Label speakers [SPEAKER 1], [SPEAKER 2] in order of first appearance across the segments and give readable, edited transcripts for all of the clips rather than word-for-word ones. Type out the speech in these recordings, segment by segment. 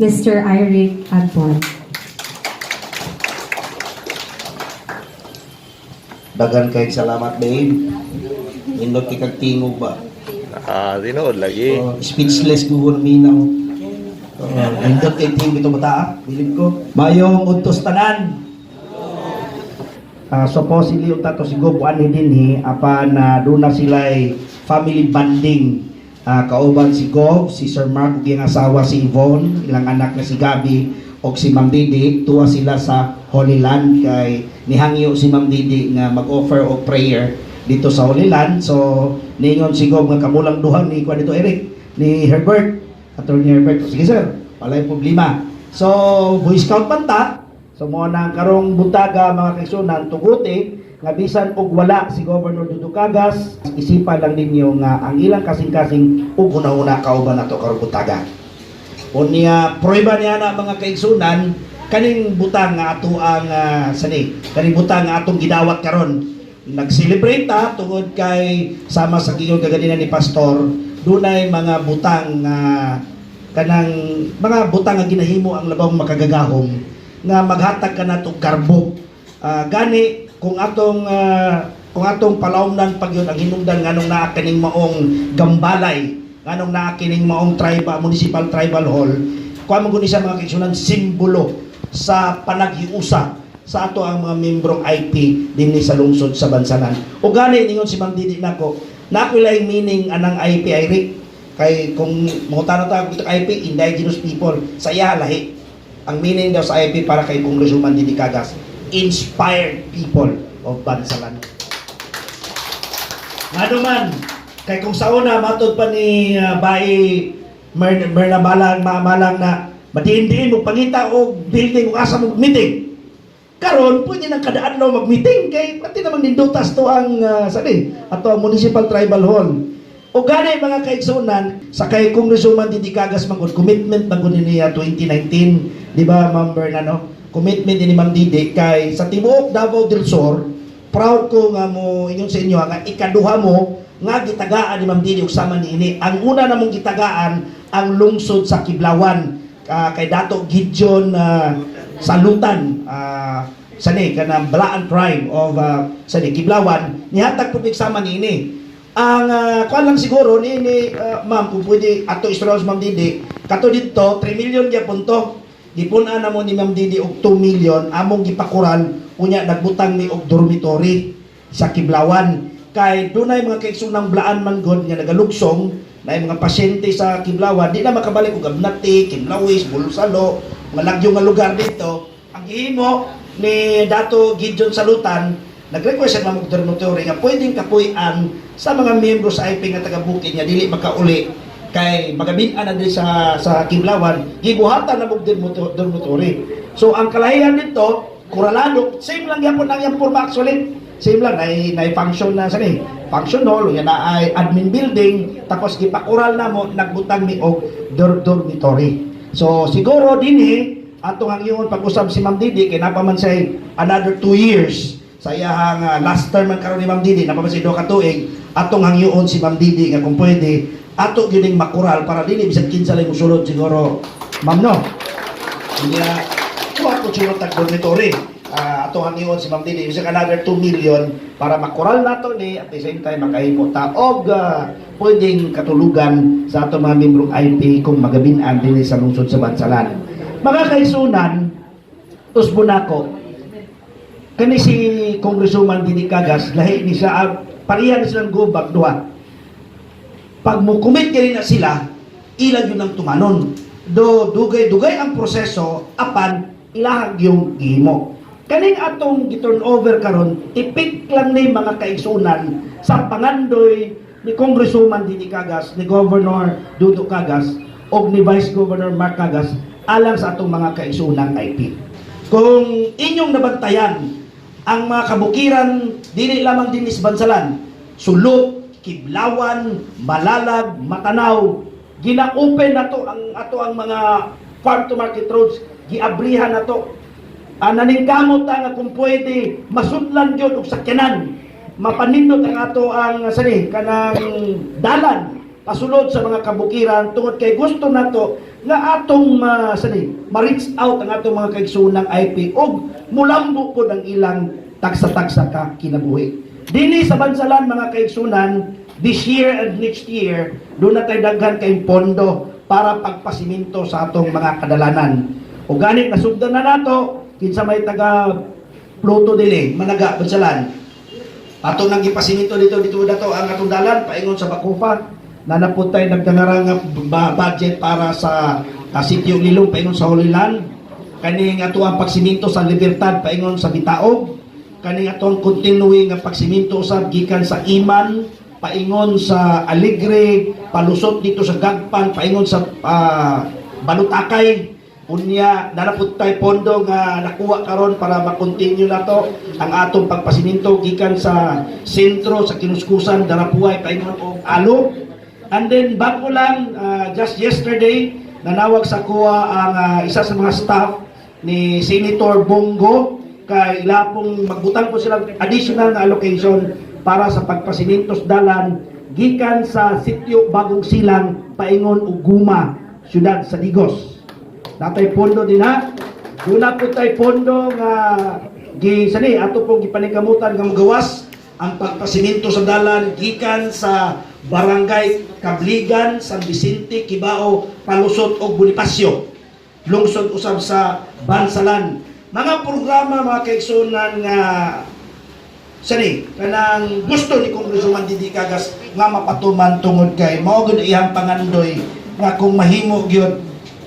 [SPEAKER 1] Mr. Eric Agbon.
[SPEAKER 2] Dagan kay salamat, babe. Indot kay kag tingog ba.
[SPEAKER 3] Ah, tinuod lagi.
[SPEAKER 2] Oh, speechless gugol minaw. Indot kay tingog ito bata, ah. Bilib ko. Mayong udtos tanan. Supposedly unta to si Gob ani dinhi apan doon na sila'y family bonding. Kauban si Gob, si Sir Mark ug iyang asawa si Yvonne, ilang anak na si Gabi og si Ma'am Didi, tuwa sila sa Holy Land kay nihangyo si Ma'am Didi nga mag-offer og prayer dito sa Holy Land. So ningon si Gob nga kamulang duha ni kuan dito Eric, ni Herbert, Attorney Herbert. Sige sir, walay problema. So Boy Scout man ta. So mo na ang karong buntaga, mga kaigsunan, tuguti nga bisan og wala si Governor Dudu Cagas, isipan lang ninyo nga ang ilang kasing-kasing ug hunahuna kauban nato karong buntaga. Unya prueba niya na, mga kaigsunan, kaning butang nga ato ang sani, kaning butang nga atong gidawat karon. Nag-celebrate ta tungod kay sama sa giyon kaganina ni pastor, dunay mga butang nga kanang mga butang nga ginahimo ang labong makagagahom nga maghatag ka nato garbo. Gani kung atong palaumnan pag yun ang hinungdan nganong naa kining maong gambalay, nganong naa kining maong tribal municipal tribal hall, kuha man gud ni siya, mga kaigsunan, simbolo sa panaghiusa sa ato ang mga membrong IP dinhi sa lungsod sa Bansalan. O gani ningon si Ma'am Didi nako, na ako laing meaning anang IP Eric kay kung mangutana ta kung IP, indigenous people, sa iya lahi. Ang meaning daw sa IP para kay Congresswoman Didi Cagas, inspired people of Bansalan. Ngano man, kay kung sa una, matod pa ni Bai Merna Malang, Malang na madiin-diin mo pangita og building kung asa mo meeting. Karon pwede nang kada adlaw mag-meeting kay pati namang nindutas to ang sani ato ang Municipal Tribal Hall. O gani, mga kaigsunan, sa kay Congresswoman Didi Cagas man gud, commitment man gud niya 2019, di ba, Ma'am Berna, no? Commitment ni Ma'am Didi kay sa tibuok Davao del Sur, proud ko nga mo ingon sa inyo nga ikaduha mo nga gitagaan ni Ma'am Didi og sama niini. Ang una namong gitagaan ang lungsod sa Kiblawan, kay Dato Gideon Salutan, sani kanang Balaan Tribe of sani Kiblawan, nihatag pud mig sama niini. Ang kuan lang siguro ni ma'am, kung pwede ato istorya sa Ma'am Didi kato didto, 3 million gyapon to. Gipun-an na mo ni Ma'am Didi og 2 million, among gipakural, unya nagbutang mi og dormitory sa Kiblawan kay dunay mga kaigsoonang Blaan man gud nga nagalugsong na mga pasyente sa Kiblawan, di na makabalik og Abnati, Kimlawis, Bulsalo, mga lagyo nga lugar dito. Ang gihimo ni Dato Gideon Salutan, nag-request siya og dormitory nga pwedeng kapuy-an sa mga miyembro sa IP nga taga bukid nga dili makauli kay magabin-an na diri sa Kiblawan, gibuhatan na og dormitory. So ang kalahian nito, kuralado, same lang gyapon ang iyang forma actually. Same lang, na function na sa ni function hall, yan na ay admin building, tapos gipakural na mo, nagbutang mi og dormitory. So siguro dinhi atong ang ingon pag-usab si Ma'am Didi kay napa man say another 2 years sa iyahang last term man karon ni Ma'am Didi, napa man say 2 ka tuig, atong hangyoon si Ma'am Didi nga kung pwede ato gyud ning makural para dili bisan kinsa lang mosulod siguro, ma'am, no? Unya kuha ko siguro tag dormitory. Ato hangyoon si Ma'am Didi bisan another 2 million para makural nato ni, at the same time makahimo ta og pwedeng katulugan sa ato mga membrong IP kung magabin-an dinhi sa lungsod sa Bansalan. Mga kaigsunan, tusbo nako kani si Congresswoman Didi Cagas, lahi ni siya, pareha ni silang gubag duha. Pag mo commit kini na sila, ilang yun ang tumanon. Do dugay-dugay ang proseso apan ilahag yung gihimo. Kaning atong gi-turn over karon, tipik lang ni, mga kaigsunan, sa pangandoy ni Congresswoman Didi Cagas, ni Governor Dudu Cagas og ni Vice Governor Mark Cagas alang sa atong mga kaigsunang IP. Kung inyong nabantayan ang mga kabukiran dili lamang dinhi sa Bansalan, Sulop, Kiblawan, Malalag, Matanaw, gina-open na to ang ato ang mga farm to market roads, giabrihan na to. Naningkamot ta nga kung pwede masudlan gyud og sakyanan. Mapanindot ang ato ang sani kanang dalan. Pasulod sa mga kabukiran tungod kay gusto nato nga atong ma sani, ma-reach out ang atong mga kaigsuonang IP og mulambo pod ang ilang tagsa-tagsa ka kinabuhi. Dinhi sa Bansalan, mga kaigsunan, this year and next year, duna na tay daghan kay pondo para pagpasiminto sa atong mga kadalanan. O ganit nasugdan na nato kinsa may taga Pluto dili, Managa, Bansalan. Ato nang gipasiminto dito dito dato ang atong dalan paingon sa Bakupa. Nanapod tayo nagdangarang nga budget para sa Sitio Lilong paingon sa Holy Land. Kaning ato ang pagsiminto sa Libertad paingon sa Bitaog. Kaning ato ang continuing nga pagsiminto sa gikan sa Iman paingon sa Alegre, palusot dito sa Gagpan paingon sa Balutakay. Unya, nanapod tay pondo nga nakuha karon para ma-continue na to ang atong pagpasiminto gikan sa sentro sa Kinuskusan, Darapuay paingon og Alo. And then bago lang, just yesterday, nanawag sa kuha ang isa sa mga staff ni Senator Bong Go kay ila pong magbutang po sila additional na allocation para sa pagpasimintos dalan gikan sa Sitio Bagong Silang paingon og Guma, siyudad sa Digos. Natay pondo din ha. Duna po tay pondo nga gi sani ato pong gipaningkamutan nga magawas ang pagpasiminto sa dalan gikan sa Barangay Kabligan, San Vicente, Kibao, Palusot ug Bonifacio. Lungsod usab sa Bansalan. Mga programa, mga kaigsunan, nga sani kanang gusto ni Congresswoman Didi Cagas nga mapatuman tungod kay mao gud iyang pangandoy nga kung mahimo gyud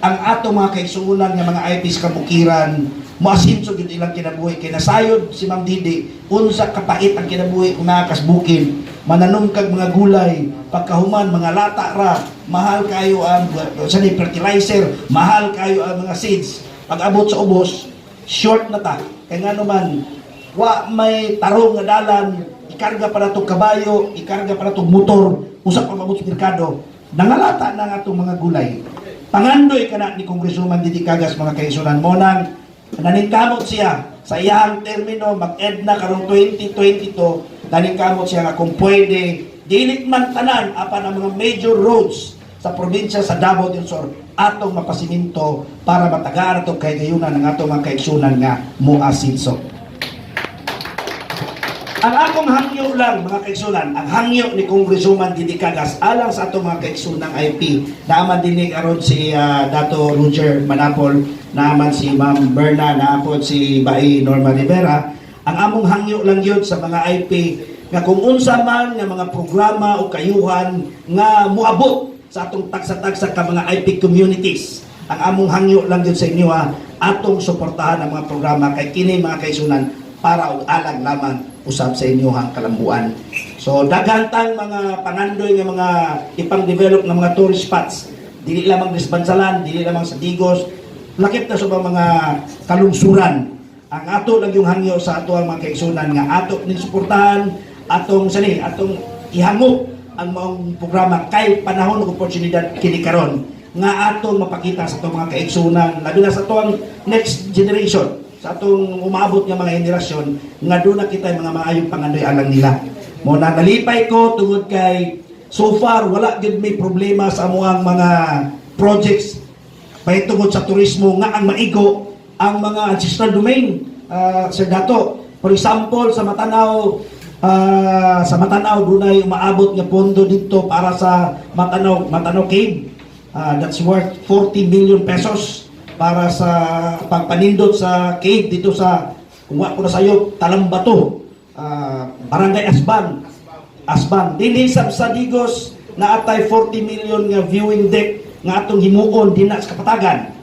[SPEAKER 2] ang ato mga kaigsuonan nga mga IPs kabukiran, moasinso gyud ilang kinabuhi, kay nasayod si Ma'am Didi unsa kapait ang kinabuhi kung nakasbukid, mananom kag mga gulay, pagkahuman mga lata ra, mahal kayo ang sani fertilizer, mahal kayo ang mga seeds. Pag abot sa ubos, short na ta, kay ngano man wa may tarong nga dalan, ikarga pa natong kabayo, ikarga pa natong motor, usa pa mabot sa merkado, nangalata na nga atong mga gulay. Pangandoy kana ni Congresswoman Didi Cagas, mga kaigsunan, mo nang naningkamot siya sa iyang termino, mag-end na karong 2022, naningkamot siya nga kung pwede, dili man tanan, apan ang mga major roads sa probinsya sa Davao del Sur atong mapasiminto para matagaan atong kahigayunan ng atong mga kaigsunan nga moasinso. Ang akong hangyo lang, mga kaigsunan, ang hangyo ni Congresswoman Didi Cagas alang sa atong mga kaigsunang IP, naaman dinhi aron si Dato Roger Manapol, naaman si Ma'am Berna, naapod si Bai Norma Rivera. Ang among hangyo lang yun sa mga IP nga kung unsa man nga mga programa o kayuhan nga moabot sa atong tagsa-tagsa ka mga IP communities, ang among hangyo lang yun sa inyo ha, atong suportahan ang mga programa kay kini, mga kaigsunan, para og alang lamang usab sa inyohang kalambuan. So daghan tang mga pangandoy nga mga ipang-develop nga mga tourist spots. Dili lamang sa Bansalan, dili lamang sa Digos, lakip na sa ubang mga kalungsuran. Ang ato lang yung hangyo sa ato ang mga kaigsunan nga ato ning suportahan, atong sani, atong ihangop ang maong programa kay panahon ug oportunidad kini karon nga atong mapakita sa atong mga kaigsunan, labi na sa atong next generation, sa atong umabot nga mga henerasyon nga duna kita mga maayong pangandoy alang nila. Mo na nalipay ko tungod kay so far wala gyud may problema sa amuang mga projects pahitungod sa turismo nga ang maigo ang mga ancestral domain, Sir Dato. For example, sa Matanaw dunay umaabot nga pondo dito para sa Matanaw Matanaw Cave. That's worth 40 million pesos para sa pagpanindot sa cave dito sa, kung wa ko na sayo, Talambato, Barangay Asban. Asban. Dinhi sa Digos na atay 40 million nga viewing deck nga atong himuon dinha sa Kapatagan.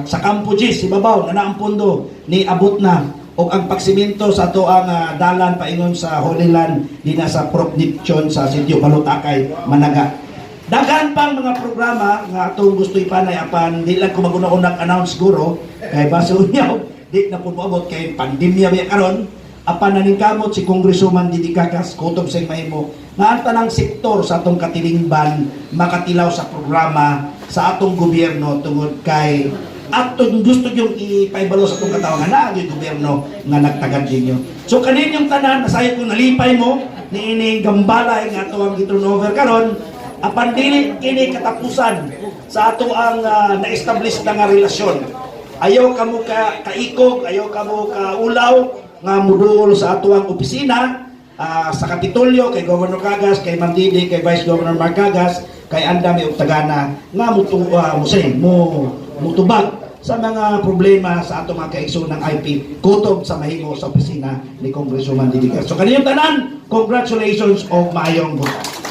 [SPEAKER 2] Sa Campo Gis, ibabaw, na ang pondo ni abot na og ang pagsiminto sa ato ang dalan paingon sa Holy Land dinha sa Prop Nipchon sa Sitio Balutakay, Managa. Daghan pang mga programa nga atong gusto ipanay, apan di lang ko maguna-unang announce siguro kay baso niya di na po moabot kay pandemya biya karon. Apan naningkamot si Congresswoman Didi Cagas kutob sa mahimo nga ang tanang sektor sa atong katilingban makatilaw sa programa sa atong gobyerno tungod kay atong gusto yung ipaibalo sa atong katawhan na ang gobyerno nga nagtagad ninyo. So kaninyong tanan, nasayod ko nalipay mo niining gambalay nga ato ang gi-turnover karon. Apan dili kini katapusan sa ato ang na-establish na nga relasyon. Ayaw kamo ka kaikog, ayaw kamo ka ulaw nga muduol sa ato ang opisina sa Kapitolyo, kay Governor Cagas, kay Ma'am Didi, kay Vice Governor Mark Cagas, kay andami og tagana nga muto mo mutubag sa mga problema sa atong mga kaigsoon ng IP kutob sa mahimo sa opisina ni Congresswoman Didi Garcia. So kaniyong tanan, congratulations og maayong buntag.